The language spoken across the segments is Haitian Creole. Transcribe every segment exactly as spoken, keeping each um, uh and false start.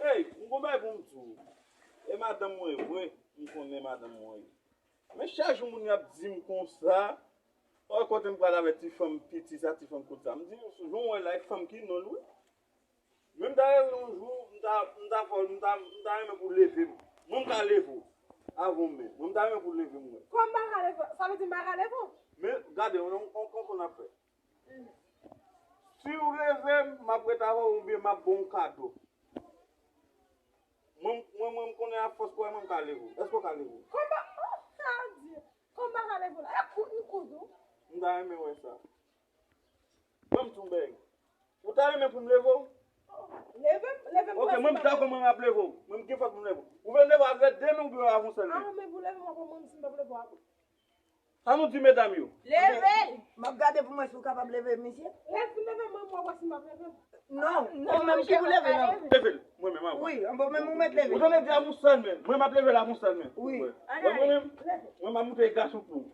Hey, m gon bagay pou m di w. E madanm mwen vre, m konnen madanm mwen. Men chak jou moun y ap di m konsa, o kote m pral avè ti fanm piti sa, ti fanm kout sa. M di, jan w wè la, e fanm ki non l wi. Men m ta reve yon jou, m ta, m ta fè w, m ta, m ta renmen pou w leve m. Mwen m ka leve w. Avan w menm. Mwen m ta renmen pou w leve m, mwen. Kòm m pa ka leve w, sa vle di m pa ka leve w? Men, gade, yon, yon, yon konkou n ap fè. Si w leve m, m ap ret avè w oubyen m ap ba w yon kado. Mwen, mwen, mwen, m konnen a fòs pou wè mwen m ka leve w. Èske w ka leve w? Kòm pa, oh, Adye! Kòm pa ka leve w la? E kout, m kout ou. M ta renmen wè sa. Ban m tou bèy. Ou ta renmen pou m leve w? Leve m, leve m. Ok, mwen m dakò, mwen m ap leve w. Mwen m gen fòs pou m leve w. Ou vle m leve w avè de men oubyen avè yon sèl men? Ah, men pou leve m, mwen, mwen, si m p ap leve w avè. Sa nou di medam yo? Leve l! M ap gade pou m wè si w kapab leve misye. Lè fin leve mwen, mwen wè si m ap leve l. Non, ou menm ki pou leve, non. Leve l, mwen menm avan. Wi, anba w menm ou mèt leve. Ou tande di avè yon sèl men. Mwen m ap leve l avè yon sèl men. Wi. Wè mwen menm, mwen m ap moute gason pou ou.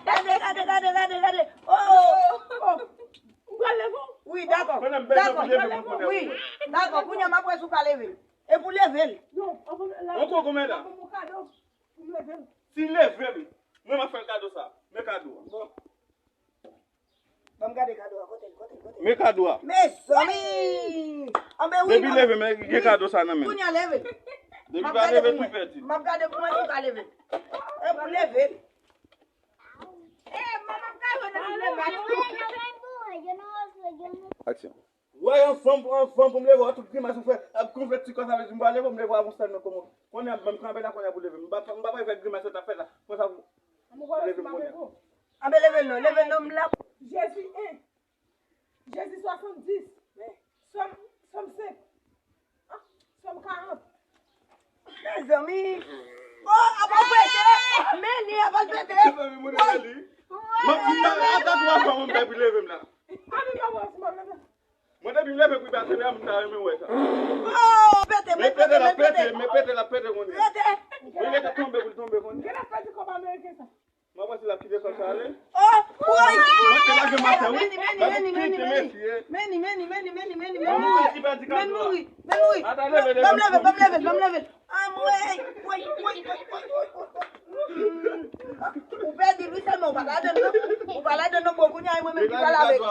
Gade, gade, gade, gade, gade. Oh, oh. Ou pral leve w? Wi, dakò. Dakò. Wi, dakò. Kounye a m ap wè si w ka leve l. Epi w leve l. Non, ankò kòman la? Si leve m, mwen m ap fè l kado sa. Men kado a. Bon. Ban m gade kado a, kote l, kote l, kote l? Men kado a. Mezanmi! Anben wi, depi leve, men gen kado sa nan men. Kounye a leve. Depi pa leve, tou pèdi. M ap gade pou mwen si w ka leve. E pou leve. Aksyon. Wè yon fanm, yon fanm pou m leve, wè tout grimas ou fè, ap konflè ti kò sa vle di m pa leve, m leve avè yon sèl men kòman. Kounye a, ban m kanpe la, kounye a pou leve. M pa, m pa pral fè grimas yo t ap fè la. Konsa pou leve m kounye a. Anben leve l non, leve l non, m la. Jezi en. Jezi swasanndis. Sòm, Sòm senk. Ah, Sòm karant. Mezanmi. Oh, ap al pete. Men li ap al pete. Mezanmi, mwen te li. Mwen, mwen, ata twa fwa mwen te pi leve m la. Anben, mwen wè si mwen leve. Mwen te pi leve pou bateri a, mwen ta renmen wè sa. Oh, pete, men pete, men pete. Men pete la, pete kounye a. Pete. Mwen rete tonbe pou l tonbe kounye a. Gen lè pèdi kòb ameriken sa. Mwen panse l ap kite kòb sa ale. Oh, woy! Mwen te lage maten, wi. Meni, meni, meni, meni, meni. Meni, meni, meni, meni, meni, meni. Mwen mouri, mwen mouri. Ata leve, leve. Ban m leve, ban m leve, ban m leve. Anmwey, woy, woy, woy. Ou pèdi l wi, sèlman ou pa ladann non. Ou pa ladann non, bon, kounye a, e mwen menm ki pral avèk li.